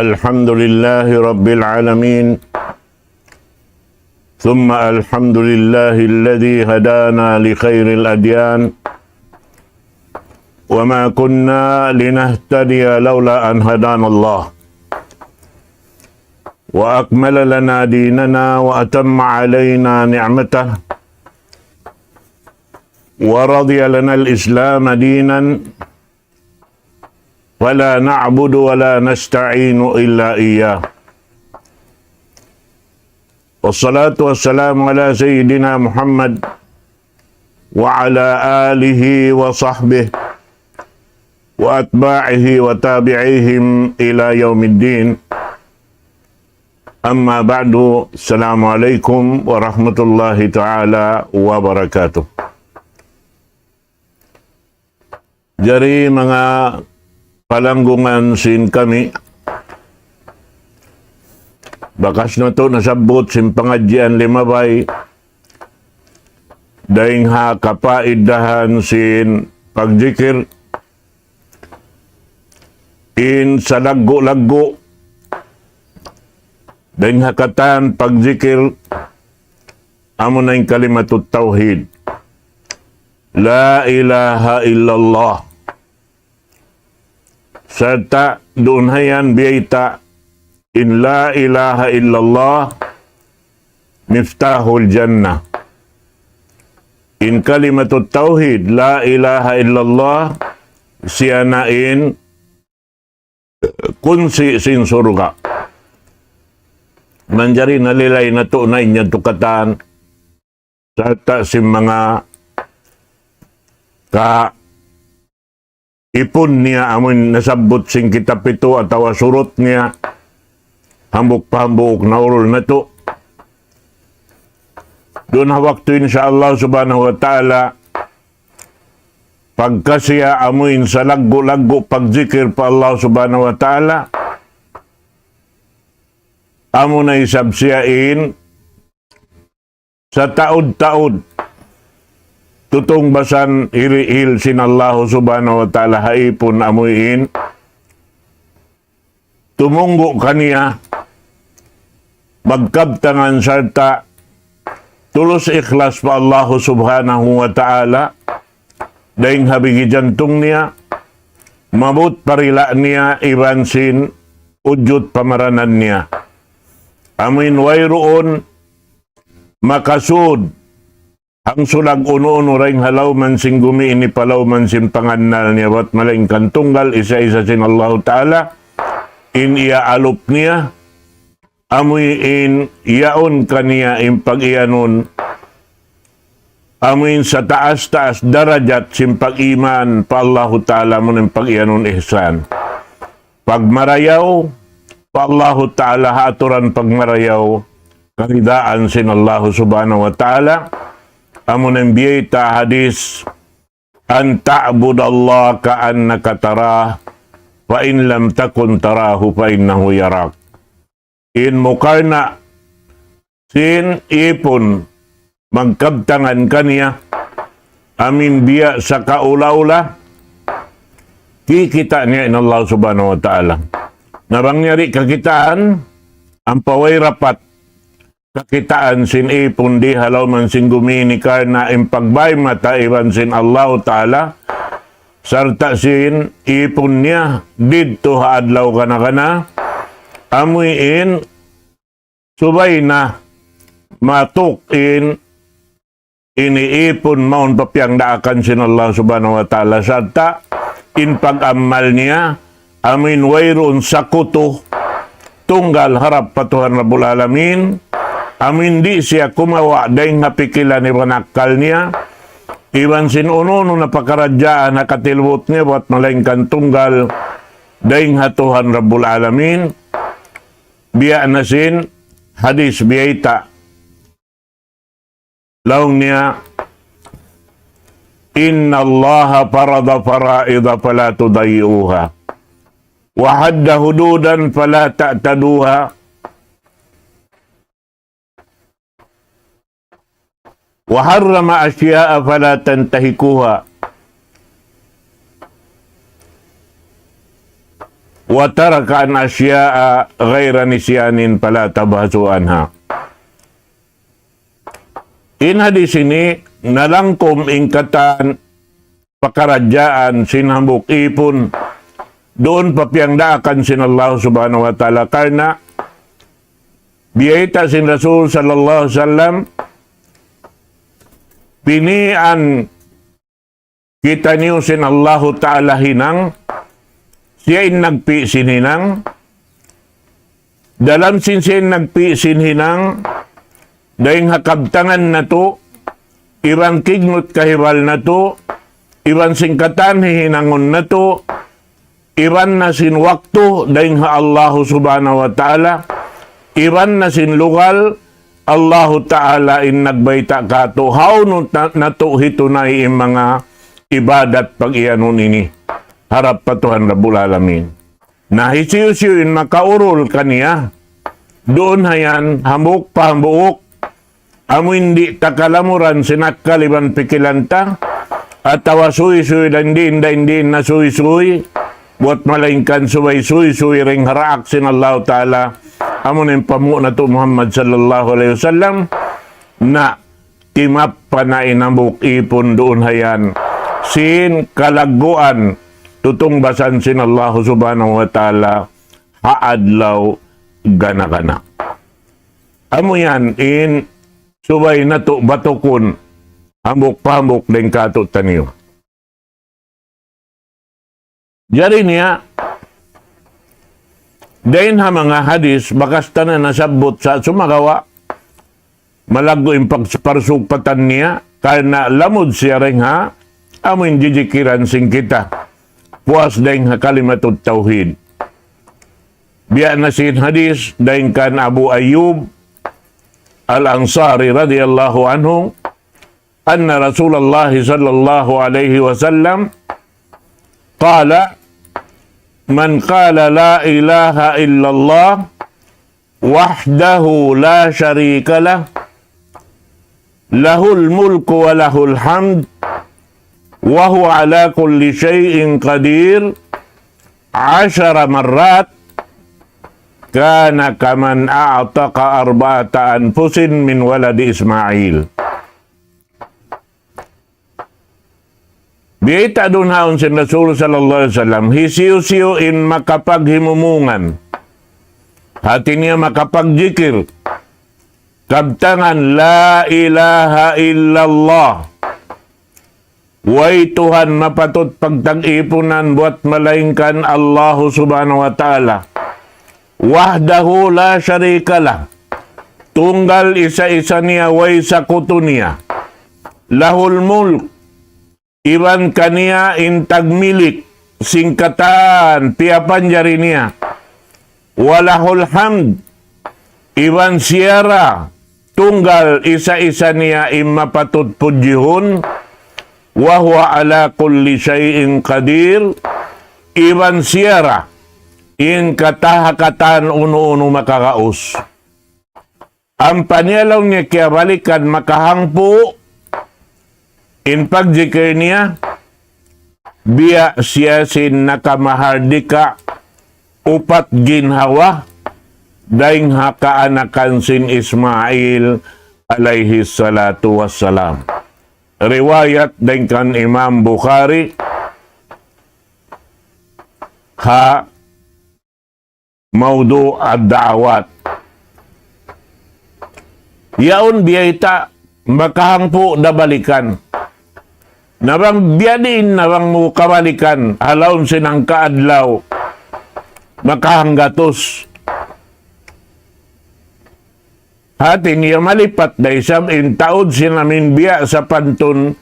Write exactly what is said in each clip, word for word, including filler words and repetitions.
الحمد لله رب العالمين، ثم الحمد لله الذي هدانا لخير الأديان، وما كنا لنهتدي لولا أن هدانا الله، وأكمل لنا ديننا وأتم علينا نعمته ورضي لنا الإسلام دينا، فلا نعبد ولا نستعين إلا إياه. والصلاة والسلام على سيدنا محمد وعلى آله وصحبه وأتباعه وتابعيهم إلى يوم الدين. أما بعد، السلام عليكم ورحمة الله تعالى وبركاته. Jari manga palanggungan sin kami, bakas natu' nasabbut sin pangadjian limabay, dayn ha kapaidahan sin pagjikir, in salaggu'-laggu' dayn ha katan pagjikir, amuna in kalimatut tawhid. La ilaha illallah. Sarta' duun hayan biyayta' in la ilaha illallah miftahul jannah. In kalimatut tawhid, la ilaha illallah, siya na in kunsi' sin surga'. Manjari nalilay natu' na in yan tukatan, sarta' sin manga kaipun niya, amun nasabbut sin kitab itu atawa surut niya, hambuuk pa hambuuk naurul natu'. Duun ha waktu, insya Allah subhanahu wa ta'ala, pagka siya amuin salaggu'-laggu' pagjikir pa Allah subhanahu wa ta'ala, amuna isab siya in sataud-taud tutungbasan hirihil sin Allah subhanahu wa ta'ala ha ipun amuin tumunggu' kaniya, magkabtangan sarta' tulus ikhlas pa Allahu subhanahu wa ta'ala, dayn ha bigi jantung niya, mabut parila' niya iban sin ujud pamaranan niya. Amuin wayruun makasud hangsulag unu-unu dayn ha lawman sin gumi ini pa lawman sin pangannal niya, bat malaingkan tunggal isa-isa sin Allahu Ta'ala, in iyaalup niya, amuin yaun kaniya in pag-iyanun, amuin sataas-taas darajat sin pag-iman pa Allahu Ta'ala, amun in pag-iyanun ihsan. Pagmarayaw pa Allahu Ta'ala ha aturan pagmarayaw, karidaan sin Allahu Subhanahu wa Ta'ala, amun in biyayta' hadis, أن تعبد الله كأنك تراه، فإن لم تكن تراه فإنه يراك. In mukarna' sin ipun magkabtangan kaniya, amuin biya' sakaula-ula, kikita' niya in Allah Subhanahu wa Ta'ala. Na bang niya di' kakitaan, ampa way rapat kakitaan sin ipun di ha lawman sin gumi ini karna' in pagbay mata iban sin Allah Ta'ala, sarta' sin ipun niya didtu ha adlaw kana-kana, amuin subay na matuk in ini ipun mawn pa piyagdaakan sin Allah Subhanahu wa Ta'ala, sarta' in pag-amal niya, amuin wayruun sakutu tunggal harap pa Tuhan Rabbul Alamin, amuin di' siya kumawa' dayn ha pikilan iban akkal niya, iban sin unu-unu na pakaradjaan ha katilbut niya, bat malaingkan tunggal dayn ha Tuhan Rabbul Alamin. Biya' na sin hadis biyayta'. Laung niya, إن الله فرض فرائض فلا تضيعوها، وحد حدودا فلا تعتدوها، وحرم أشياء فلا تنتهكوها. وترك عن أشياء غير نسيان فلا تبحثوا عنها. In hadis ini nalangkum in katan pakaradjaan sin hambuuk ipun duun pa piyangdaakan sin Allah Subhanahu wa Ta'ala, karna' biyayta' sin Rasul sallallahu alayhi wasallam, pinian kitaniyu sin Allahu Ta'ala hinang, siya in nagpi' sin hinang, dalam sin siya in nagpi' sin hinang, dayng ha kabtangan natu', iban kignut kahibal natu', iban sin katan hihinangun natu', iban na sin waktu dayng ha Allahu Subhanahu wa Ta'ala, iban na sin lugal, Allahu Ta'ala in nagbayta' kātu', hawnu na-, natu' hitunay in manga ibadat pag-iyanun ini harap pa Tuhan Rabbul Alamin. Na hisiyu-siyu in makaurul kaniya, duun hayan, hambuuk pa hambuuk, amu in di' ta kalamuran sin akkal iban pikilan ta, atawa suysuy dayn diin, dayn diin na suysuy, buwat malaingkan subay suysuy dayng ha daak sin Allahu Ta'ala, amu na in panghu' natu' Muhammad sallallahu alayhi wasallam, na timappa na in hambuuk ipun duun hayan sin kalagguan tutungbasan sin Allahu Subhanahu wa Ta'ala ha adlaw gana-gana. Amu yan in subay natu' batukun hambuuk pa hambuuk dayng kātu'niyu. Jari niya, dayn ha manga hadis, bakas ta na nasabbut sa' sumagawa', malaggu' in pag-, parsugpatan niya, karna' lamud siya dayng ha, amu in jijikiran sin kita. Puas dayng ha kalimatut tawhid. Biya' na sin hadis, dayng kan Abu Ayyub Al-Ansari radiyallahu anhu, أن رسول الله صلى الله عليه وسلم قال: من قال لا إله إلا الله وحده لا شريك له، له الملك وله الحمد، وهو على كل شيء قدير، عشر مرات، كان كمن أعتق أربعة أنفس من ولد إسماعيل. Biyayta' duun haun sin Rasul sallallahu alayhi wasallam, hisiyu-siyu in makapaghimumungan, hati niya makapagjikir, kabtangan la ilaha illallah, way Tuhan mapatut pagtag-ipunan buwat malaingkan Allahu Subhanahu wa Ta'ala. وحده لا شريك له. Tunggal isa-isa niya, way sakutu niya. له الملك. Iban kaniya in tagmilik sin katan piyapanjari niya. وله الحمد. Iban siya ra tunggal isa-isa niya in mapatut pudjihun. وهو على كل شيء قدير. Iban siya ra in katan ha katan unu-unu makagaus. Ampa niya laung niya kiyabalikan makahangpu' in pagjikir niya, biya' siya sin nakamahardika upat ginhawa, dayng ha kaanakan sin Ismail alayhi salatu wassalam. Riwayat dayng kan Imam Bukhari ha موضوع الدعوات. Yaun biyayta' makahangpu' da balikan. Na bang biyadiin na bang mu kabalikan, ha lawm sin hangka adlaw, makahanggatus. Hati niya malipat da isab in taud sin amin biya' sapantun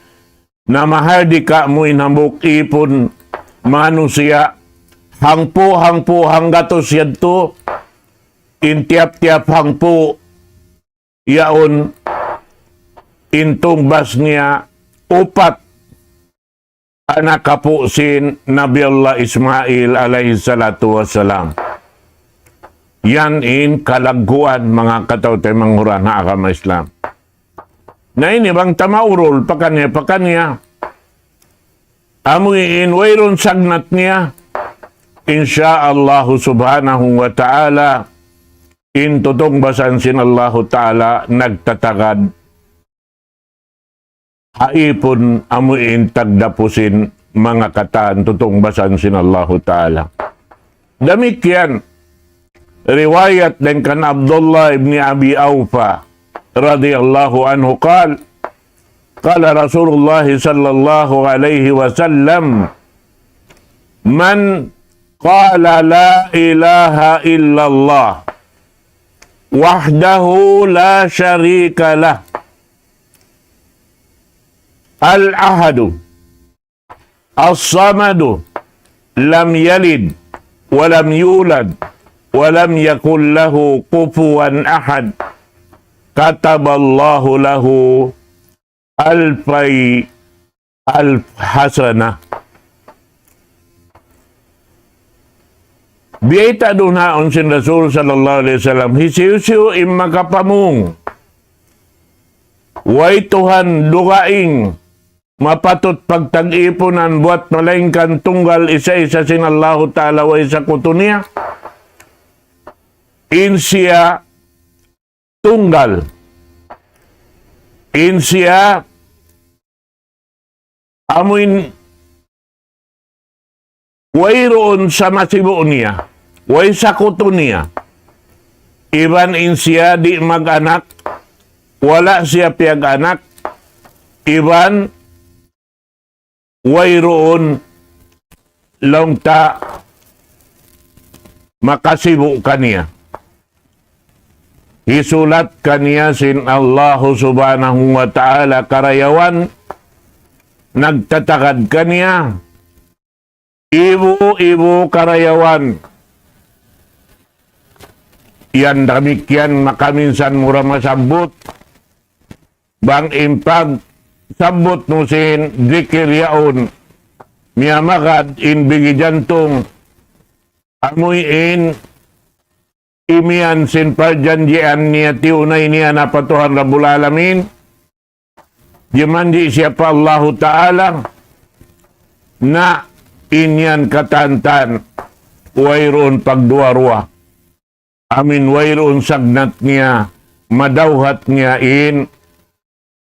na mahardika mu in hambuuk ipun manusiya', hangpu'-hangpu' hanggatus yadtu, in tiyap-tiyap hangpu' yaun in tungbas niya upat anak apu' sin Nabi Allah Ismail alayhi salatu wassalam. Yan in kalagguan manga kataw-taymanghuran ha agama Islam. Na ini bang ta maurul pakaniya-pakaniya. Amu in wayruun sagnat niya. insya Allahu subhanahu wa ta'ala, in tutungbasan sin Allahu ta'ala nagtatagad ha ipun amu in tagdapu sin manga katan tutungbasan sin Allahu ta'ala. Damikkiyan, riwayat dayn kan Abdullah ibn Abi Awfa radiyallahu anhu qal, قال رسول الله صلى الله عليه وسلم: من قال لا إله إلا الله وحده لا شريك له، الأحد الصمد، لم يلد ولم يولد ولم يكن له كفوا أحد، كتب الله له ألفي ألف حسنة. Biyayta' duun ha yaun sin Rasul sallallahu alayhi wasallam, hisiyu-siyu in makapamung, way Tuhan dugaing mapatut pagtag-ipunan buwat malaingkan tunggal isa-isa sin Allahu Ta'ala way sakutu niya, in siya tunggal, in siya amuin wayruun samasibu' niya, way sakutu niya, iban in siya di' mag-anak, wala' siya piyag-anak, iban wayruun laung ta makasibu' kaniya. Hisulat kaniya sin Allahu subhanahu wa ta'ala karayawan, nagtatagad kaniya, ibu-ibu karayawan. Yan damikkiyan makaminsan mu ra masabbut, bang in pagsabbut mu sin dikir yaun, miyamagad in bigi jantung, amuin imiyan sin parjanjian niya tiyunay niya na pa Tuhan Rabbul Alamin, jimanji' siya pa Allahu Ta'ala, na in yan katantan, wayruun pagduwa-ruwa. Amin wayruun sagnat niya, madawhat niya in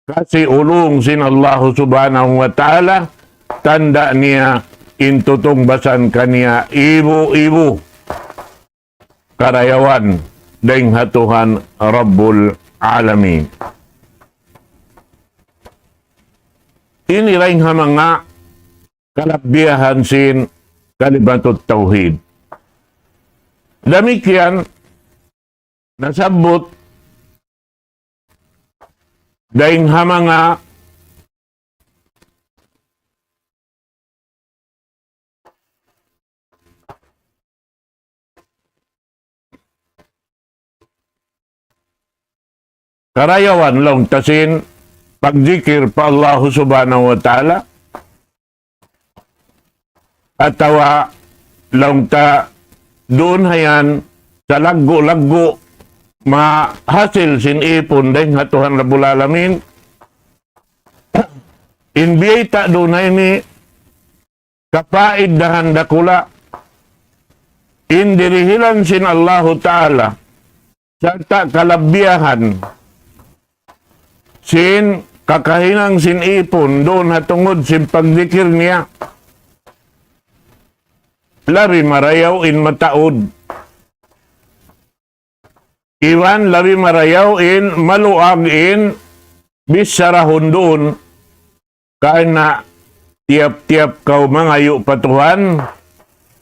kasi ulung sin Allahu subhanahu wa ta'ala, tanda' niya in tutungbasan kaniya ibu-ibu karayawan dayn ha Tuhan Rabbul Alamin. Ini dayn ha manga kalabbiyahan sin kalimatut tawhid. Damikkiyan nasabbut dayn ha manga karayawan laung ta sin pagdikir pa Allahu subhanahu wa ta'ala, atawa laung ta duun hayan sa laggu'-laggu' mahasil sin ipun dayn ha Tuhan Rabbul Alamin. In biyayta' duun ha ini kapaidahan dakula', in dirihilan sin Allahu Ta'ala, sarta' kalabbiyahan sin kakahinang sin ipun duun ha tungud sin pagdikir niya. Labi marayaw in mataud. Iban labi marayaw in maluag in bichara hundun. Karna' tiyap-tiyap kaw mangayu' pa Tuhan,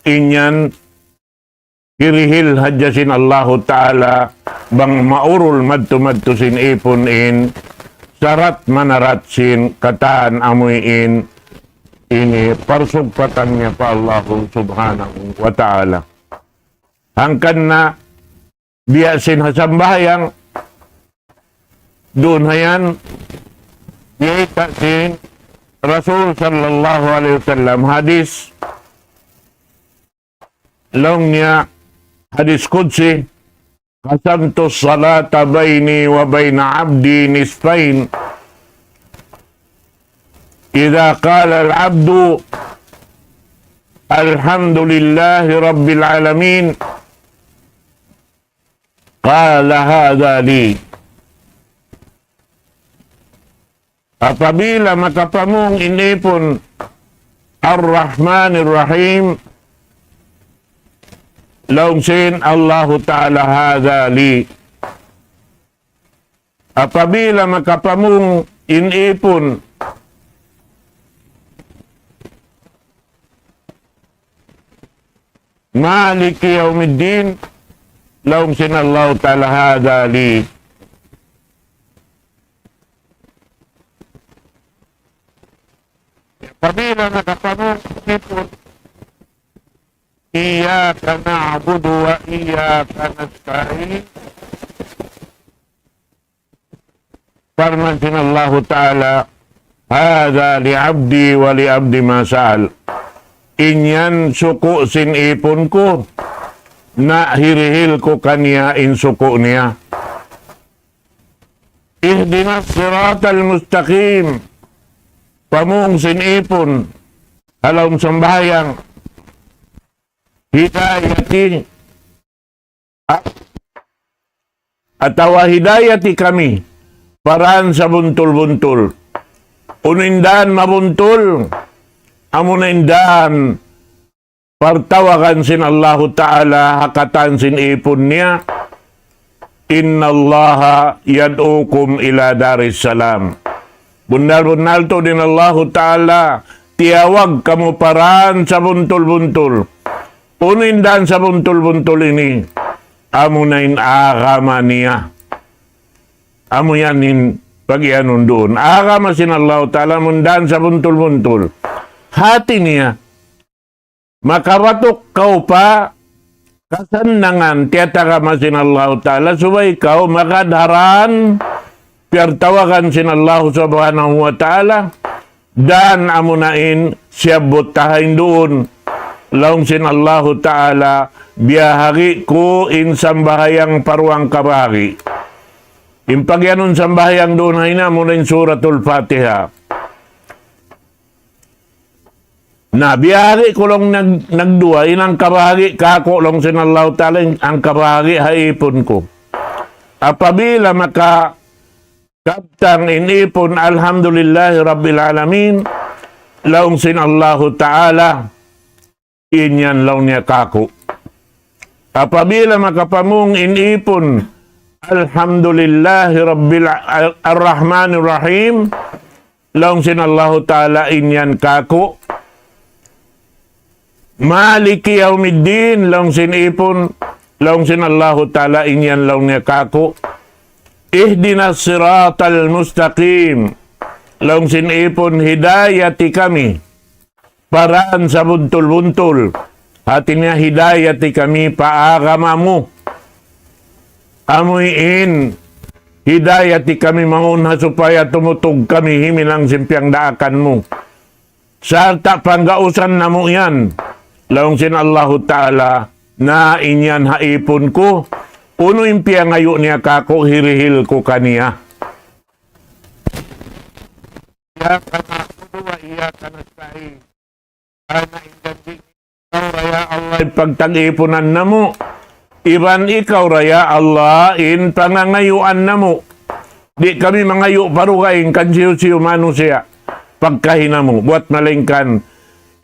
in yan hirihil hadja sin Allahu Ta'ala bang maurul madtu-madtu sin ipun in sarat manarat sin katan amuin ini parsugpatan niya pa Allahu Subhanahu wa Ta'ala. Hangkan na biya' sin ha sambahayang, duun hayan, biyayta' sin Rasul sallallahu alayhi wasallam hadis, laung niya hadis qudsi, قسمت الصلاة بيني وبين عبدي نصفين، إذا قال العبد الحمد لله رب العالمين. قال هذا لي. Apabila makapamung in ipun Ar-Rahmanir Rahim, laung sin Allahu Ta'ala, هذا لي. Apabila makapamung in ipun مالك يوم الدين, laung sin Allahu Ta'ala, هذا لي. Apabila makapamung in ipun إياك نعبد وإياك نستعين. Parman sin Allahu Ta'ala, هذا لعبدي ولعبدي ما سأل. In yan suku' sin ipun ku, na hirihil ku kaniya in suku' niya. اهدنا الصراط المستقيم. Pamung sin ipun ha lawm sambahayang, hidayati atawa hidayati kami pa dān sabuntul-buntul. Unu in dān mabuntul? Amuna in dān partawagan sin Allahu Ta'ala ha katan sin ipun niya, إن الله يدعوكم إلى دار السلام. Bunnal-bunnal tuud in Allahu Ta'ala tiyawag kamu pa dān sabuntul-buntul. Unu in dān sabuntul-buntul ini? Amuna in agama niya. Amu yan in pag-iyanun duun. Agama sin Allahu Ta'ala amun dān sabuntul-buntul. Hāti niya, makabatuk kaw pa kasannangan tiyatagama sin Allahu Ta'ala, subay kaw magad ha dān piyartawagan sin Allahu Subhanahu wa Ta'ala, dān amuna in siyabbut ta ha yan duun. Laung sin Allahu Ta'ala, biyahagi' ku in sambahayang pa duwang kabahagi'. In pag-iyanun sambahayang duun ha ini amuna in Suratul Fatiha. Na, biyahagi' ku laung nag-, nagduwa, in hangkabahagi' kāku' laung sin Allahu Ta'ala, in hangkabahagi' ha ipun ku. Apabila makakabtang in ipun, الحمد لله رب العالمين, laung sin Allahu Ta'ala, in yan laung niya kāku'. Apabila makapamung in ipun, الحمد لله رب الع-، الرحمن الرحيم, laung sin Allahu Ta'ala, in yan kāku'. مالك يوم الدين, laung sin ipun, laung sin Allahu Ta'ala, in yan laung niya kāku'. اهدنا الصراط المستقيم, laung sin ipun, hidayati kami pa dān sabuntul-buntul. Hāti niya, hidayati kami pa agama mu. Amu in, hidayati kami mawn ha supaya tumutug kami himinang sin piyangdaakan mu. Sarta' panggausan namu' yan. Laung sin Allahu Ta'ala, na in yan ha ipun ku, unu in piyangayu' niya kāku', hirihil ku kaniya. إياك نعبد وإياك نستعين. Karna' in janji' ikaw ra ya Allah in pagtag-ipunan namu'. Iban ikaw ra ya Allah in pangangayuan namu'. Di' kami mangayu' pa dugaing kan hisiyu-siyu manusiya' pagkahi namu'. Buwat malaingkan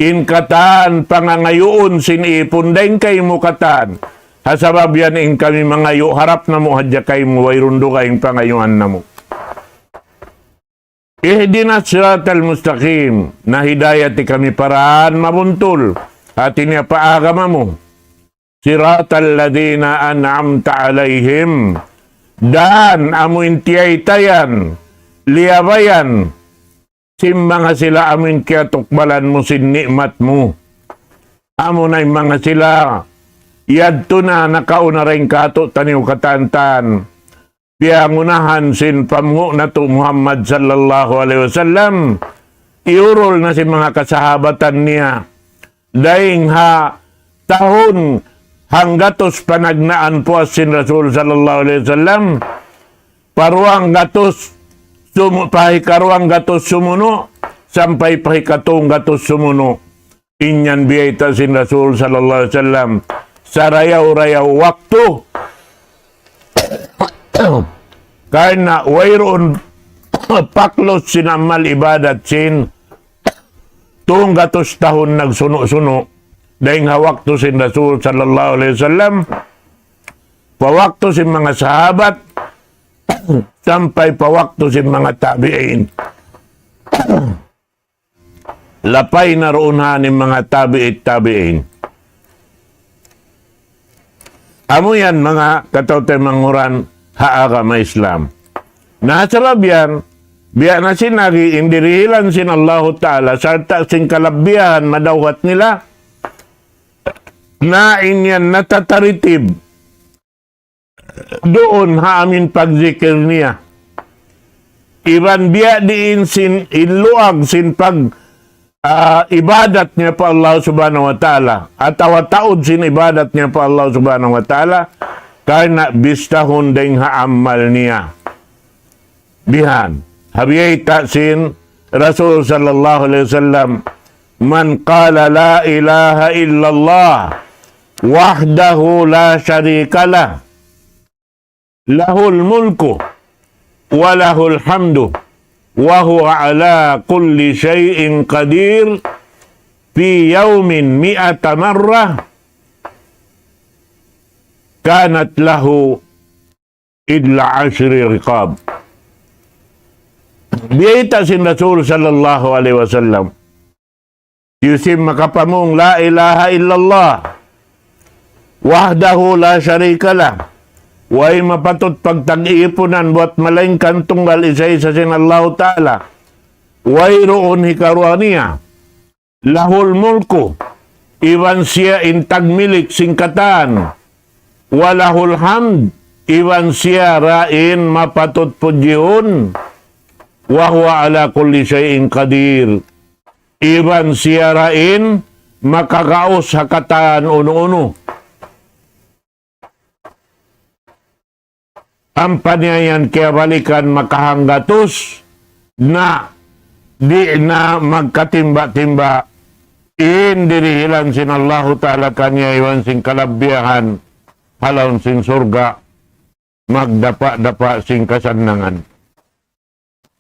in katan pangangayuun sin ipun dayn kaymu katan. Ha sabab yan in kami mangayu' harap namu' hadja kaymu, wayruun dugaing pangayuan namu'. اهدنا الصراط المستقيم. Na hidayati kami pa dān mabuntul. Hāti niya pa agama mu. صراط الذين أنعمت عليهم. Dān amu in tiyaytayan, liyabayan sin manga sila amu in kiyatukbalan mu sin ni'mat mu. Amuna in manga sila yadtu na nakauna dayn kātu'niyu katan-katan. Piyangunahan sin panghu' natu' Muhammad sallallahu alayhi wasallam, iyurul na sin manga kasahabatan niya. Dayn ha tahun hanggatus panagnaan puas sin Rasul sallallahu alayhi wasallam, pa duwang gatus sumu-, pa hikaruwang gatus sumunu', sampay pa hikatūng gatus sumunu'. In yan biyayta' sin Rasul sallallahu alayhi wasallam sarayaw-rayaw waktu. Karna' wayruun paklus sin amal ibadat sin tunggatus tahun nagsunu'-sunu', dayng ha waktu sin Rasul sallallahu alayhi wasallam, pa waktu sin manga sahabat, sampay pa waktu sin manga tabi'in. Lapay na duun ha ini manga tabi'it tabi'in. Amu yan manga kataw-taymanghuran ha agama Islam. Na sabab yan, biya' na sin agi in dirihilan sin Allahu Ta'ala, sarta' sin kalabbihan madawhat nila, na in yan natatariktib duun ha amin pagzikir niya. Iban biya' diin sin in luag sin pag, ah, ibadat niya pa Allah Subhanahu wa Ta'ala, atawa taud sin ibadat niya pa Allah Subhanahu wa Ta'ala, karna' bistahun dayng ha amal niya. Bihan. Ha biyayta' sin Rasul sallallahu alayhi wasallam, من قال لا إله إلا الله وحده لا شريك له، له الملك وله الحمد وهو على كل شيء قدير، في يوم مائة مرة، كانت له عدل عشر رقاب. Biyayta' sin Rasul sallallahu alayhi wasallam, hisiyu in makapamung لا إله إلا الله وحده لا شريك له, way mapatut pagtag-iipunan buat malaingkan tunggal isa-isa sin Allahu Ta'ala, wayruun hikaruwa niya. له الملك, iban siya in tagmilik sin katan. وله الحمد, iban siya ra in mapatut pudjihun. وهو على كل شيء قدير, iban siya ra in makagaus ha katan unu-unu. Ampa niya yan kiyabalikan makahanggatus, na di' na magkatimba-timba in dirihilan sin Allahu Ta'ala kaniya iban sin kalabbihan ha lawm sin surga', magdapa'-dapa' sin kasannangan.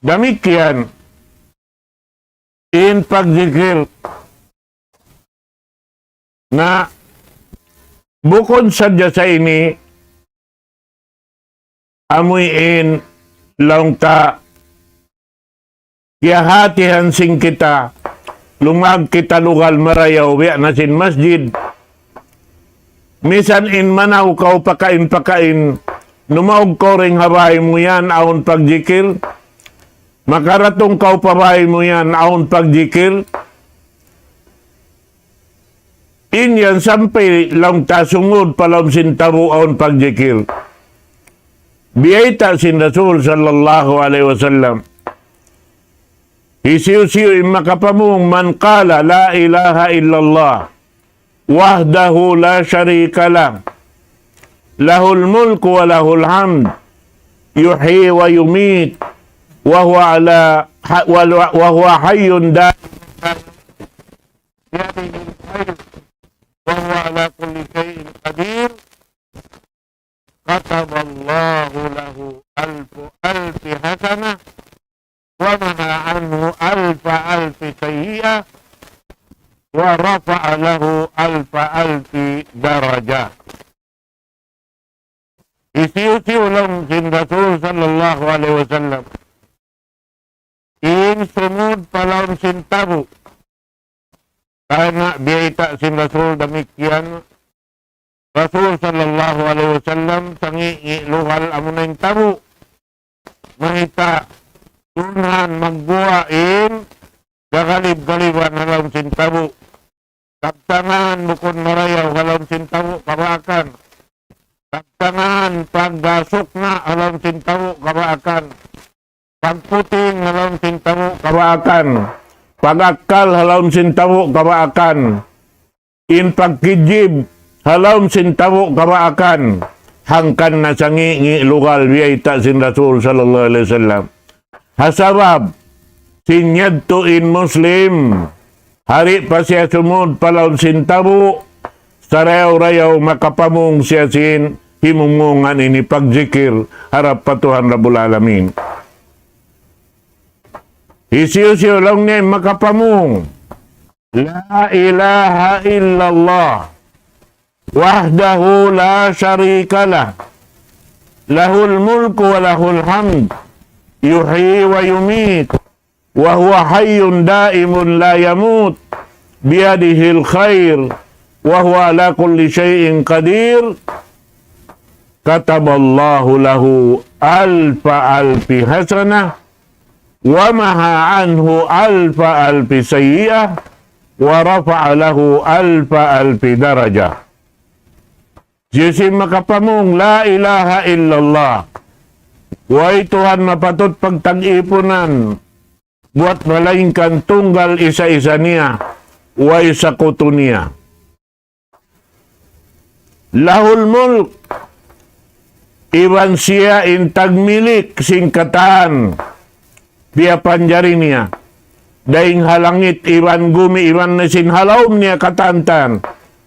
Damikkiyan in pagzikir. Na bukun sadja sa ini, amuin laung ta kiyahatihan sin kita, lumag kita lugal marayaw, biya' na sin masjid. Misan in manaw kaw pakain-pakain, numaug kaw dayn ha bāy mu yan awn pagjikil, makaratung kaw pa bāy mu yan awn pagjikil, in yan sampay laung ta sungud pa lawm sin tabu' awn pagjikil. Biyayta' sin Rasul sallallahu alayhi wasallam, hisiyu-siyu in makapamung, من قال لا إله إلا الله وحده لا شريك له، له الملك وله الحمد، يحيي ويميت، وهو على، وهو حي دائم بيده الخير، وهو على كل شيء قدير، كتب الله له ألف ألف حسنة، ومحا عنه ألف ألف سيئة، ورفع له ألف ألف درجة. Hisiyu-siyu laung sin Rasul sallallahu alayhi wasallam in sumud pa lawm sin tabu'. Karna' biyayta' sin Rasul damikkiyan, Rasul sallallahu alayhi wasallam, sangi'-ngi' lugal amuna in tabu'. Mayta', dunhan magguwa' in gagalib-galiban ha lawm sin tabu'. Kabtangan bukun marayaw ha lawm sin tabu' kabaakan. Kabtangan pagsukna' ha lawm sin tabu' kabaakan. Pagputing ha lawm sin tabu' kabaakan. Pag-akkal ha lawm sin tabu' kabaakan. In pagkijib ha lawm sin tabu' kabaakan. Hangkan na sangi'-ngi' lugal biyayta' sin Rasul sallallahu alayhi wasallam. Ha sabab sin yadtu in Muslim Ari pa siya sumud pa lawm sin tabu', sarayaw-rayaw makapamung siya sin himumungan ini pagjikir harap pa Tuhan Rabbul Alamin. Hisiyu-siyu laung niya in makapamung, لا إله إلا الله وحده لا شريك له، له الملك وله الحمد، يحيي ويميت، وهو حي دائم لا يموت، بيده الخير، وهو على كل شيء قدير، كتب الله له ألف ألف حسنة، ومحا عنه ألف ألف سيئة، ورفع له ألف ألف درجة. Hisiyu-siyu makapamung, لا إله إلا الله. Way Tuhan mapatut pagtag-ipunan buat malaingkan tunggal isa-isa niya, way sakutu niya. له الملك, iban siya in tagmilik sin katan piyapanjari niya. Dayn ha langit iban gumi iban na sin ha lawm niya katan-katan.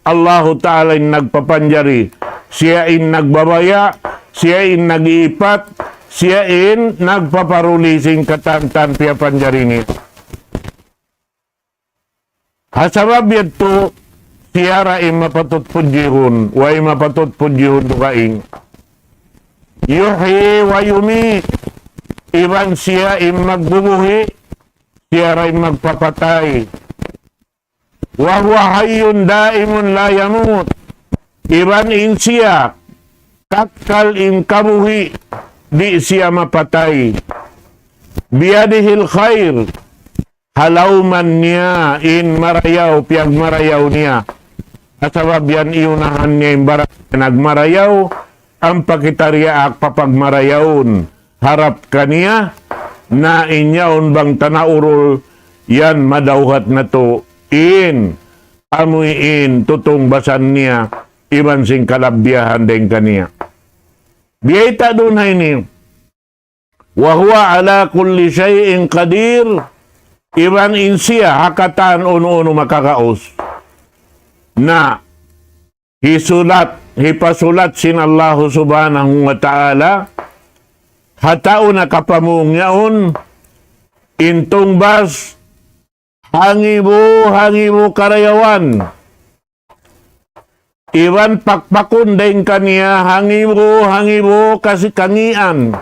Allahu Ta'ala in nagpapanjari. Siya in nagbabaya', siya in nag-iipat, siya in nagpaparuli sin katan-katan piyapanjari niya. Ha sabab yadtu, siya ra in mapatut pudjihun, way mapatut pudjihun dugaing. يحيي ويميت, iban siya in magbubuhi', siya ra in magpapatay. وهو حي دائم لا يموت, iban in siya kakkal in kabuhi', di' siya mapatay. بيده الخير, ha lawman niya in marayaw, piyagmarayaw niya. Ha sabab yan iyunahan niya in baran nagmarayaw, ampa kita diyaak papagmarayawun harap kaniya, na in yaun bang tanaurul yan madawhat natu' in, amuin tutungbasan niya, iban sin kalabbiyahan dayn kaniya. Biyayta' duun ha ini, وهو على كل شيء قدير, iban in siya ha katan unu-unu makagaus. Na hisulat, hipasulat sin Allahu Subhanahu wa Ta'ala, ha tau nakapamung yaun, in tungbas, hangibu, hangibu karayawan. Iban pakpakun dayn kaniya, hangibu, hangibu kasi kangian.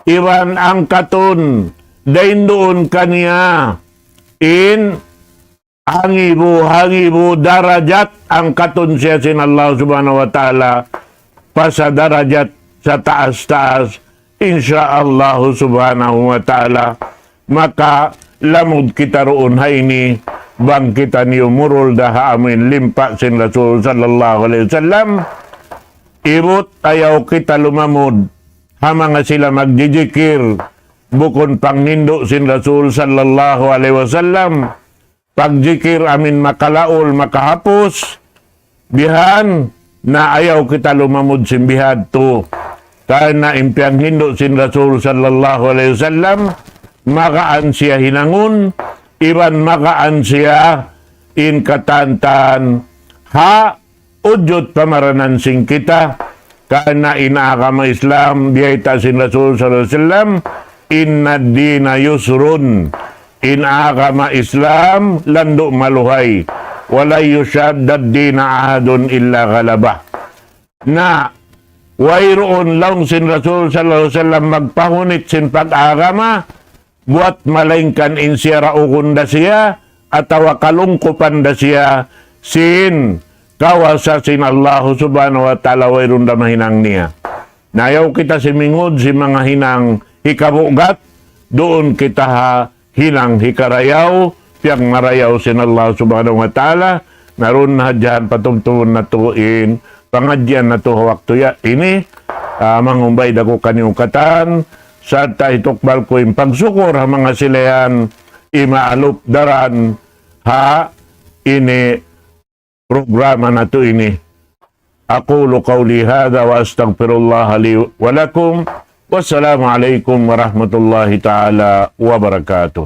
Iban angkatun dayn duun kaniya in hangibu, hangibu darajat, angkatun siya sin Allah Subhanahu wa Ta'ala pa sa darajat sa taas-taas, insya Allah Subhanahu wa Ta'ala. Maka lamud kita duun ha ini, bang kita niyu murul da ha amuin limpa' sin Rasul sallallahu alayhi wasallam. Ibut ayaw kita lumamud ha manga sila magjijikir, bukun panghindu' sin Rasul sallallahu alayhi wasallam. Pagjikir amin makalaul, makahapus, bihan, na ayaw kita lumamud sin bihadtu. Karna' in piyanghindu' sin Rasul sallallahu alayhi wasallam, magaan siya hinangun, iban magaan siya in katantan ha ujud pamaranan sin kita, karna' in agama Islam, biyayta' sin Rasul sallallahu alayhi wasallam, إن الدين يسر, in agama Islam landu' maluhay, ولن يشاد الدين أحد إلا غلبه. Na wayruun laung sin Rasul sallallahu alayhi wasallam magpahunit sin pag-agama, buat malaingkan in siya raugun da siya, atawa kalungkupan da siya sin kawasa sin Allahu Subhanahu wa Ta'ala, wayruun da mahinang niya. Na ayaw kita simingud sin manga hinang hikabugat, duun kita ha hinang hikarayaw, piyagmarayaw sin Allah Subhanahu wa Ta'ala, na duun na hadja patumtumun natu' in pangadjian natu' ha waktu ya ini, ah, mangumbay da aku kaniyu katan, sarta' hitukbal ku in pagsukur ha manga sila yan, imaalup daran ha ini programa natu' ini. أقول قولي هذا وأستغفر الله لي ولكم. والسلام عليكم ورحمة الله تعالى وبركاته.